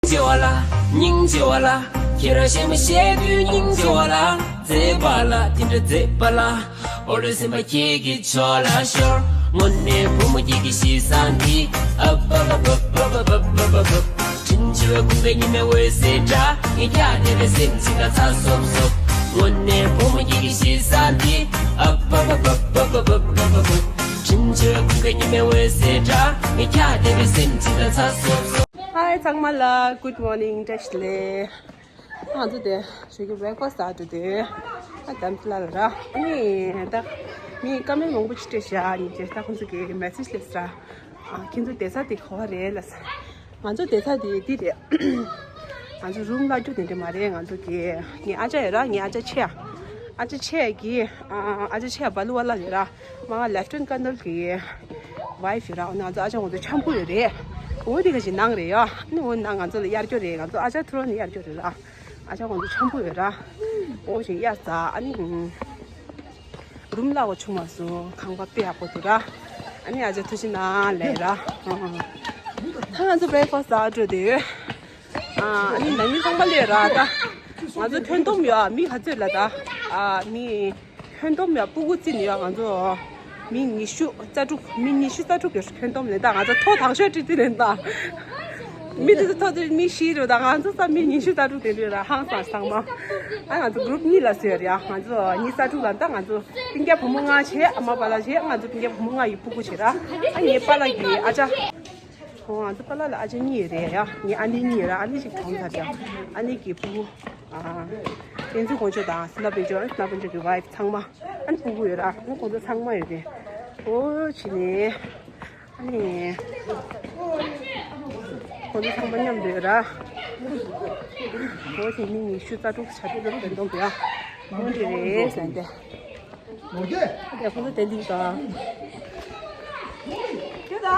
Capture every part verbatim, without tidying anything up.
ཆེ་བ་ལ། སྙིང་རྗེ་བ་ལ། ཁྱེད་རང་གཞན་མ་བཤད་དུས་སྙིང་རྗེ་བ་ལ། མཛེས་པ་ལ་དེ་འདྲ་མཛེས་པ་ལ། འོ་རེ་སེམས་པ་ཁྱེད་ཀྱི་ཕྱོགས་ལ་ཤོར། དངོས་གནས་བུ་མོ་ཁྱེད་ཀྱི་གཤིས་བཟང་འདི། ཨབ་ཨབ་ཨབ། དྲིན་ཆེ་བའི་ཁུངས་པའི་ཉི་མའི་འོད་ཟེར་འདྲ། ངས་ཀྱང་དེ་བས་སེམས་ཅིག་ལ་ཚ་སོབ་སོབ། དངོས་གནས་བུ་མོ་ཁྱེད་ཀྱི་གཤིས་བཟང་འདི། ཨབ་ཨབ་ཨབ། དྲིན་ཆེ་བའི་ཁུངས་པའི་ཉི་མའི་འོད་ཟེར་འདྲ། ངས་ཀྱང་དེ་བས་སེམས་ཅིག་ལ་ཚ་སོབ་སོབ། ཧའི་ཚང་མ་ལ། Good morning. བཀྲ་ཤིས་བདེ་ལེགས། ང་ཚོ་དེ་ཞོགས་ཀྱི་breakfast ཟ་འགྲོ་དུས། ཨ་དམ་ཚིག་ལ་ལ་ར། ཨ་ནི་ད་མི་ཀ་མེན་མང་པོ་ཅིག་སྤྲད་བཞག་ནི་ཅེས་ད་ཁོང་ཚོ་གི་message སླེབས་ར། ཨ་ཁྱེད་ཚོ་བསྡད་ས་དེ་ག་བ་རེད་ལབ་ས། ང་ཚོ་བསྡད་ས་དེ་འདི་རེད། ང་ཚོ་room གླ་རྒྱུ་དེ་འདྲ་མ་རེད། ང་ཚོ་གི་ངའི་ཨ་ཅག་ཡོད་ར། ངའི་ཨ་ཅག་ཆེ་ཨ། ཨ་ཅག་ཆེ་གི་ཨ་ཨ་ཅག་ཆེ་བ་ལུ་བ་ལ་ཡོད་ར། མ་Lieutenant Colonel གི་wife ཡོད་ར། འོ་ན་ང་ཚོ་ཨ་ཅག་ཁོང་ཚོ་འཆམ་པོ་ཡོད་རེད། འོ་དེ་ག་ཞིག་ནང་རེད་ཡ། ཨ་ནི་འོ་ན་ང་ཚོ་ལ་གཡར་རྒྱུ་རེད། ང་ཚོ་ཨ་ཅག་ཐུ་རོ་ནི་གཡར་རྒྱུ་རེད་ར། ཨ་ཅག་ཁོང་ཚོ་འཆམ་པོ་ཡོད་ར། འོ་ཞིག་གཡར་ཙ་ཨ་ནི། རུམ་ལ་འོ་ཆུང་མ་སོང་། ཁང་པ་དཔེ་ཡག་པོ་འདུག་ར། ཨ་ནི་ཨ་ཅག་ཐུགས་རྗེ་གནང་ལབ་ར། ད་ང་ཚོ་breakfast ཟ་འགྲོ་དུས། ཨ་ནི་ནང་མི་ཚང་མ་སླེབས་ར་ད། ང་ཚོ་ཁྱོན་བསྡོམས་ཡོད་མི་ག་ཚོད་ལ་ད། ཨ་མི་ཁྱོན་བསྡོམས་ཡོད་སྤུ་གུ་རྩིས་ནས་ཡོད་ང་ཚོ། མི་ཉི་ཤུ་རྩ་དྲུག་མི་ཉི་ཤུ་རྩ་དྲུག་གི་ཁྱོན་བསྡོམས་ལས་ད་ང་ཚོ་ཐོ་དང་ཤོས་བྲིས་ཏེ་ལས་ད། མི་དེ་ཚོ་ཐོ་དེ་མི་བཞི་རེད་ད། ང་ཚོ་ས་མི་ཉི་ཤུ་རྩ་དྲུག་དེ་འདྲ་ར་ཧང་སང་ཚང་མ། ཨ་ང་ཚོ་group གཉིས་ལ་ཟེར་ཡ། ང་ཚོ་ཉི་ཤུ་རྩ་དྲུག་ལ་ད་ང་ཚོ་སྤུན་ཀྱག་བུ་མོ་ལྔ་བྱས། ཨ་མ་པ་ལགས་བྱས། ང་ཚོ་སྤུན་ཀྱག་བུ་མོ་ལྔ་ཡི་སྤུ་གུ་བྱས་ར། ཨ་ངའི་པ་ལགས་ཀྱི་ཨ་ཅག་ཨོ་ང་ཚོ་པ་ལགས་ལ་ཨ་ཅག་གཉིས་ཡོད་རེད་ཡ། ངའི་ཨ་ནེ་གཉིས་ཡོད་ར། ཨ་ནེ་ཞིག་གྲོངས་ཚར་ཡ། ཨ་ནེ་གི་སྤུ་གུ། ཨ། བསྟན་འཛིན་དཀོན་མཆོག་དང་སི་ལ་དཔལ་འབྱོར། སི་ལ་དཔལ་འབྱོར་གྱི་wife ཚང་མ། ཨ་ནི་སྤུ་གུ་ཡོད་ར། ཨ་ནི་ཁོང་ཚོ་ཚང་མ་ཡོད་རེད། ཨོ་ཕྱི་ནས། ཨ་ནི། ཁོང་ཚོ་ཚང་མ་མཉམ་དུ་ཡོད་ར། ཨོ་དེ་མི་ཉི་ཤུ་རྩ་དྲུག་བྱ་དུས་ལ་བསྟན་གཏོང་དུ་ཡ། ཁོང་འདི་རེད་ཟེར་ཏེ། ཨ་དེ་ཁོང་ཚོ་དེ་འདི་ག་ད་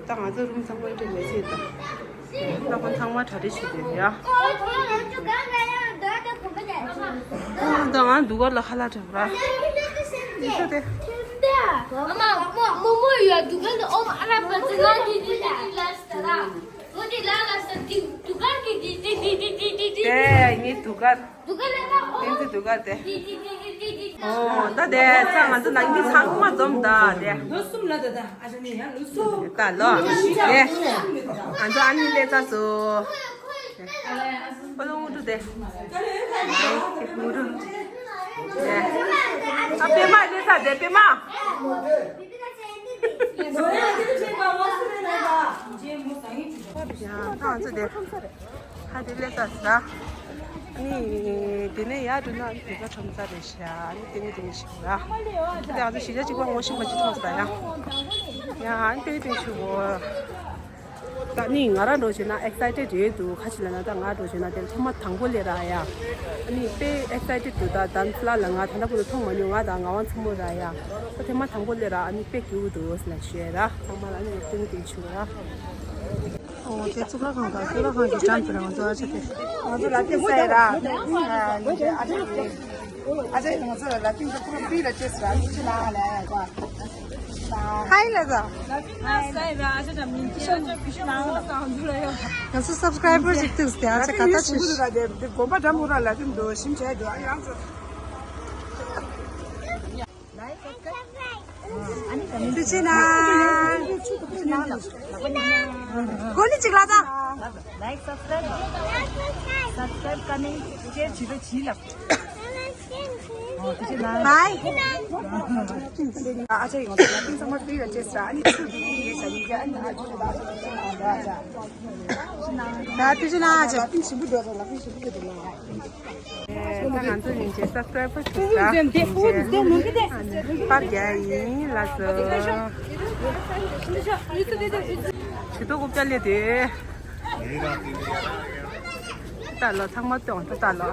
ང་ཚོ་རུམ་ཚང་མ་ཡོད་པའི་མི་ཚེ་དང་། ད་ང་ཚོ་རུམ་ཚང་མ་གྲ་སྒྲིག་བྱེད་དུས་ཡ། ད་ཁོང་ཚང་མ་གྲ་སྒྲིག་བྱེད་དུས་ཡ། ད་ང་འདུག་ག་ལ་ཁ་ལག་འདྲ་པོ་ར། ཡིན་ས་དེ། དེ་ངའི་དུ་གར། བསྟན་འཛིན་དུ་གར་དེ། ཨོ་ད་དེ་ས་ང་ཚོ་ནང་མི་ཚང་མ་འཛོམས་ད་དེ། ད་ལོ། དེ། ང་ཚོ་ཨ་ནི་སླེབས་ཚར་སོང་། ཨོ་ལོ་ངུ་ཏུ་དེ། ངུ་ཏུ། དེ། ཨ་པད་མ་སླེབས་ཚར་དེ་པད་མ། ཡ་ད་ང་ཚོ་དེ། ཧ་དེ་ལས་ས་ས། ནི་དེ་ནས་ཡར་འགྲོ་ན་ནི་བོད་པ་ཁྲོམ་ས་རེད་ཤག་ནི་དེ་ནས་དེ་ནས་ཞིག་ར། དེ་ང་ཚོ་གཞིས་ཆགས་གཅིག་པ་ངོ་ཤེས་པ་ཅིག་མཐོང་ས་ཡ། ཡ་ཨ་ནི་དེ་ནས་དེ་ནས་ཞིག་གོ། ད་ནི་ང་རང་འགྲོ་བྱས་ན་excited རེད་འདུག་ག་ཅི་ལབ་ན་ད་ང་འགྲོ་བྱས་ན་དེ་ཐེངས་མ་དང་པོ་སླེབས་ར་ཡ། ཨ་ནི་དཔེ་excited འདུག་ད་དམ་ཚིག་ལགས་ལ་ང་ད་ལྟ་བར་དུ་མཐོང་མ་མྱོང་། ང་དང་ངག་དབང་མཚོ་མོ་ར་ཡ། ད་ཐེངས་མ་དང་པོ་སླེབས་ར། ཨ་ནི་དཔེ་སྐྱིད་པོ་འདུག་ཟེར་ལབ་ཤེས་ར། ཚང་མ་ལ་ཨ་ནི་དེ་ནས་དེ་ནས་ཞིག་གོ་ར། ཨོ་དེ་གཙུག་ལག་ཁང་དང་གཙུག་ལག་ཁང་གི་འགྲམ་དུ་ར་ང་ཚོ་ཨ་ཅག་དེ། ང་ཚོ་ལ་ཏིང་ས་ཡ་ར། ཨ་ཅག་ང་ཚོ་ལ་ཏིང་ས་ཁོ་རང་ཕི་ལ་ཅེས་ར་ཅི་ལ་ལ་ཡ་གོ། ཧའི་ལ་ད། ཧའི་ལ་ད་ཨ་ཅག་ད་མིང་ཅི་ཨ་ཅག་བི་ཤུ་ནང་ལ་ད་ང་ཚོ་ལ་ཡ། ང་ཚོ་subscriber ཅིག་ཐུག་སྟེ་ཨ་ཅག་ག་ད་ཅི། དགོན་པ་འགྲམ་ཁོ་རང་ལ་ཏིང་འདུག་ཞིམ་བྱས་འདུག་ཨ་ཡང་ཚོ། ཐུགས་རྗེ་གནང་། གོ་ནི་གཅིག་ལ་ད། Like, subscribe, subscribe, comment, share བྱེད་རོགས་གྱིས་ལབ། ཨོ་ཐུགས་རྗེ་གནང་། Bye. ཨ་ཅག་ཡོངས་སུ་ལ་ཏིང་ཚང་མ་ཕི་ལ་ཅེས་ར་ཨ་ནི་ཚུར་འགྲོ་གི་ཡིན་ཟེར་ཡིན་གྱི་ཨ་ནི་ཨ་ཅག་ལ་ཨ་ཅག་ལ་ཐུགས་རྗེ་གནང་། ཨ་ཅག་ལ་ཏིང་ཞིམ་པོ་འགྲོ་རོགས་ལ་ཏིང་ཞིམ་པོ་འགྲོ་རོགས། ད་ང་ཚོ་ཡིན་ཅེས་subscribe་ཞུ་ས་ཡིན་ཅེས་པར་རྒྱག་ཡིན་ལ་སོ། ཇུས་གཏོགས་རྐུབ་བཀྱག་སླེབས་དུས། ལྟ་ལོ་ཚང་མ་སྟོན་ད་ལྟ་ལོ།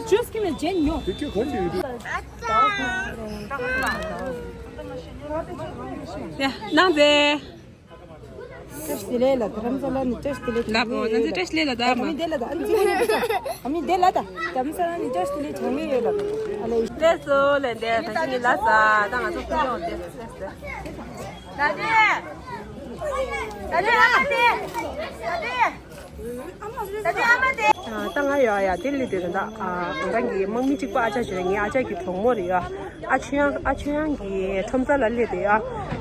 Just give me Jen, no. ནང་པའི། བཀྲ་ཤིས་བདེ་ལེགས་ལ། རྡ་རམ་ས་ལ་ནས་བཀྲ་ཤིས་བདེ་ལེགས་ལབ་འོ། ན་ཚོ་བཀྲ་ཤིས་བདེ་ལེགས་ལ། ད་མ་མི་བདེ་ལ། ད་ཨ་ནི་ཚིག་ཨ་མི་བདེ་ལ། ད་རྡ་རམ་ས་ལ་ནས་བཀྲ་ཤིས་བདེ་ལེགས་བྱང་མི་ཡོད་ལ། ཨ་ལེ་བཀྲ་ཤིས་བདེ་ལེགས་ལ། འདས་ད་ཅི་ནི་ལ་ས་ད་ང་ཚོ་ཁུ་ཡོང་དེ་ད་དེ་ད་དེ་ཨ་མ་དེ་ད་དེ་ཨ་མ་དེ། ད་ང་ཡོད་ཡ་དེ་ལས་དེ་ད་ང་རང་གི་དམག་མི་གཅིག་པ་ཨ་ཅག་ཞུ་ར། ངའི་ཨ་ཅག་གི་གྲོགས་མོ་རེད་ཡ། ཨ་ཆོས་དབྱངས། ཨ་ཆོས་དབྱངས་ཀྱི་ཁྲོམ་ས་ལ་སླེབས་དེ་ཡ།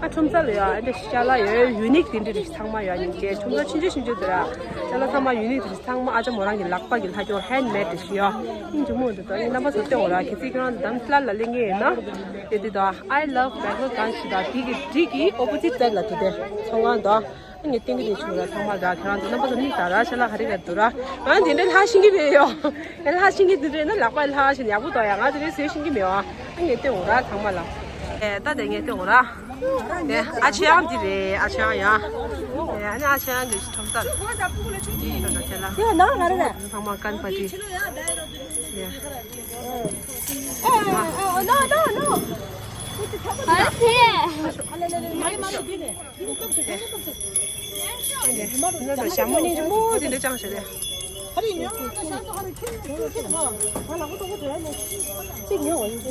ཨ་ཁྲོམ་ས་ལ་ཡ་ཨ་འདྲ་ཤ་ལ་ཡོད་ཡུ་ནིག་དེ་འདྲ་རེད། ཚང་མ་ཡ་སྙིང་རྗེ། ཁྲོམ་ས་ཆུང་ཆུང་ཆུང་ཆུང་དེ་ར་ཤ་ལ་ཚང་མ་ཡུ་ནིག་དེ་ཚང་མ་ཨ་ཅག་མོ་རང་གི་ལག་པ་གི་ལྷ་སྐྱོར་ཧེན་མེད་དེ་ཞིག་ཡ། སྙིང་རྗེ་མོ་འདུག་ད་ངས་རྣམ་པ་ཚོ་སྟོན་འོ་ར། གལ་སྲིད་ཁྱོད་རང་ཚོ་དམ་སླར་ལ་སླེབས་ངེས་ཡིན་ན་དེ་དེ་དང་I love Bangalore གང་ཞིག་དང་དེ་གི་འགྲིག་གི་ཨོ་པོ་ཟིཊ་སའིཌ་ལ་དེ་དེ་ཚོང་ཁང་དང་། ངས་སྟོན་གི་དེ་བྱུང་ར། ཚང་མ་ལ་ཁྱེད་རང་ཚོ་རྣམ་པ་ཚོ་མིག་ལྟ་ར། ཤ་ལ་ག་རེ་ག་རེ་འདུག་ར། ང་དེ་འདྲའི་ལྷ་ཤེས་ཀྱི་མེད་ཡོ། ངས་ལྷ་ཤེས་ཀྱི་འདུག་རེད་ན་ལག་པ་ལྷ་ཤེས་ན་ཡག་པོ་འདུག་ཡ། ང་དེ་འདྲའི་བཟོས་ཤེས་ཀྱི་མེད་བ། ངས་སྟོན་འོ་ར་ཚང་མ་ལ། ཨེ་ད་དེ་ངས་སྟོན་འོ་ར། དེ་ཨ་ཆོས་དབྱངས་དེ་རེད། ཨ་ཆོས་དབྱངས་ཡ། ཨེ་ཨ་ནི་ཨ་ཆོས་དབྱངས་དེ་ཁྲོམ་ས་ལ། དེ་ནང་ང་རེད། ཚང་མ་ཀན་པ་ཏི། ཨེ་ཨེ་ཨེ་ནོ་ནོ་ནོ། ཨ་ལེ་ལེ་ལེ་ལེ། ཞྭ་མོ་སྙིང་རྗེ་མོ་དེ་འདྲ་ཅང་ཞེ་རེད། སྙིང་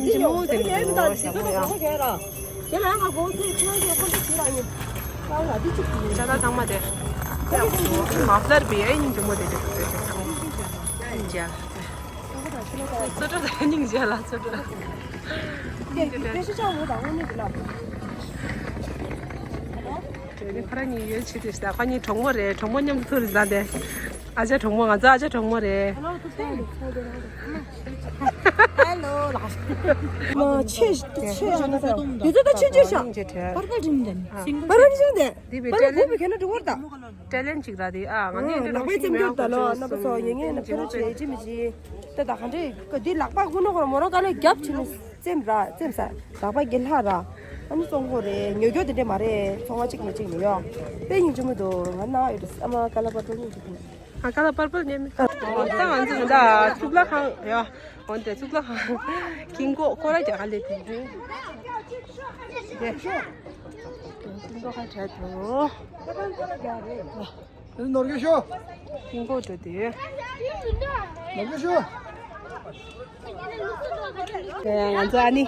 རྗེ་མོ་དེ་འདྲ་འདུག་ཞྭ་མོ་ཡང་། ཅ་ལག་ཚང་མ་དེ། མ་ཕླར་བི་ཨེ་སྙིང་རྗེ་མོ་དེ་འདྲ་འདུག་སྙིང་རྗེ་ལ། སོ་སོ་དང་སྙིང་རྗེ་ལ་སོ་སོ། དེ་ནི་ཁོ་རང་གཉིས་ཡོད་ཆེ་དེ་ཞིག་ད་ཁོ་གཉིས་གྲོགས་མོ་རེད། གྲོགས་མོ་མཉམ་དུ་ཐུག་རེད་ཟ་དེ། ཨ་ཅག་གྲོགས་མོ། ང་ཚོ་ཨ་ཅག་གྲོགས་མོ་རེད། ཧེ་ལོ། ཆེ་ཆེ་ཡང་ན་ཡོད་ཚད་ད་ཆེ་ཆེ་ཤ། པར་པལ་ཌིང་དེ། པར་པལ་ཌིང་དེ། འདི་བའི་པར་པལ་ཌིང་དེ་ཁེ་ན་འགྲོ་བར་ད། ཊེ་ལེན་ཊི་ཅིག་ར་དེ། ཨ་ང་ནི་འདི་ལག་པའི་རྩེད་འཇོར་ད་ལོ་རྣམ་པ་ཚོ་ངེས་ངེས་ན་ཕེ་རོ་ཆེ་ཅི་མི་ཅི། ད་ད་ག་འདྲས་ཀ་འདི་ལག་པ་ཁུ་ནོ་ཁོ་ར་མོ་རང་ཀ་ལེ་རྒྱབ་ཕྱི་ནས་རྩེམ་ར་རྩེམ་ས། ལག་པ་གི་ལྷ་ར། ཨ་ནི་བཙོང་གོ་རེད། ཉོ་རྒྱུ་དེ་འདྲས་མ་རེད། ཚོང་བ་གཅིག་མ་གཅིག་ནས་ཡོ། དཔེ་སྙིང་རྗེ་མོ་འདུག་ང་ན་ཡོད་ཨ་མ་ཀ་ལ་པར་པལ་སྙིང་རྗེ་མོ། ཨ་ཀ་ལ་པར་པལ་ཉེ་མི། ད་ང་ཚོ་ད་གཙུག་ལག་ཁང་ཡོ། འོན་ཏེ་གཙུག་ལག་ཁང་ཀིང་ཀོ་ཁོ་ར་རྒྱ་གར་ལས་དེ་འདྲས། ཀིང་ཀོ་ཁ་བྲལ་འདུག་ནོར་གི་ཤོ། ཀིང་ཀོ་འགྲོ་དུས། ནོར་གི་ཤོ། ང་ཚོ་ཨ་ནི།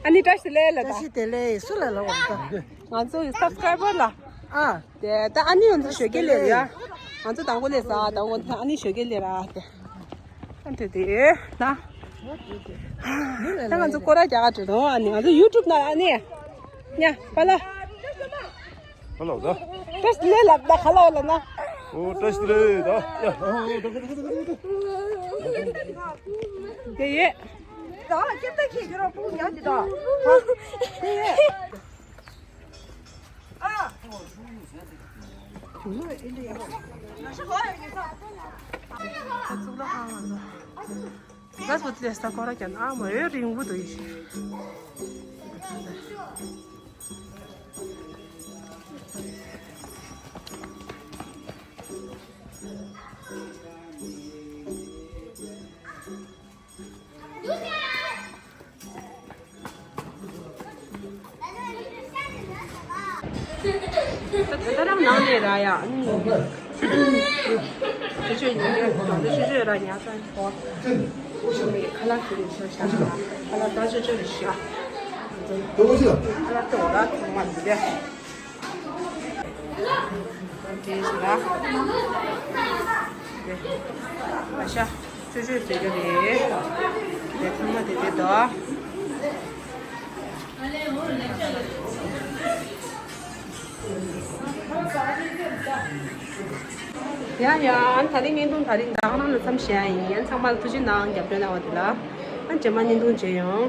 ཨ་ནི་བཀྲ་ཤིས་བདེ་ལེགས་ལ་ད། བཀྲ་ཤིས་བདེ་ལེགས། སུ་ལ་ལབ་པ་ད། ང་ཚོ་ཡི་སབ་སི་ཀ་རའི་བར་ལ། ཨ། དེ་ད་ཨ་ནི་ང་ཚོ་ཞོགས་ཀས་སླེབས་ཡ། ང་ཚོ་དང་པོ་སླེབས་ས་དང་པོ་ཨ་ནི་ཞོགས་ཀས་སླེབས་ར་དེ། ཨ་དེ་དེ་ད། ད་ང་ཚོ་སྐོར་ར་རྒྱག་ག་འགྲོ་དང་ཨ་ནི་ང་ཚོ་ཡུ་ཊུབ་ནང་ཨ་ནི། ཉ་པ་ལ། ཧ་ལོ་ད། བཀྲ་ཤིས་བདེ་ལེགས་ལབ་ད་ཁ་ལོ་ལ་ན། ཨོ་བཀྲ་ཤིས་བདེ་ལེགས་ད། ཡ་ཨོ་ད་ད་ད་ད་ད། དེ་ཡེ། ད་ཁྱེད་ད་ཁྱེད་ཁྱེད་རང་སྤུ་ཉག་གི་ད། དེ་ཡེ། ཨ། གཙུག་ལག་ཁང་ལ། ད་སོ་ཏི་ལས་ས་ཁོ་ར་ཀྱང་ཨ་མ་ཡོད་རིང་པོ་འདུག་ཡིན་ཞིང་། ད་ད་རང་ནང་ནས་ར་ཡ། ཨ་ནི། ཆུ་ཆུ་ཡིན་གྱི་རང་ད་ཆུ་ཆུ་ར་ཉག་ཚ་གོ། ཁ་ལག་དེ་རེད་ཤ་ཤ། ཁ་ལག་ད་ཆུ་ཆུ་རེད་ཤ། ཁ་ལག་དེ་འོ་ད་ཚང་མ་འདི་རེད། དེ་ཞིག་ལ། དེ། ཨ་ཤ། ཆུ་ཆུ་བཟོས་རྒྱུ་རེད། དེ་ཚང་མ་དེ་དེ་དོ། ཡ་ཡ། ཨ་ནི་ད་རིང་བརྙན་ཐུང་ད་རིང་འདི་ནང་ལ་མཚམས་བཞག་ཡིན། ཨ་ནི་ཚང་མ་ལ་ཐུགས་རྗེ་གནང་རྒྱབ་སྐྱོར་གནང་བ་དེ་ལ། ཨ་ནི་རྗེས་མ་བརྙན་ཐུང་མཇལ་ཡོང་།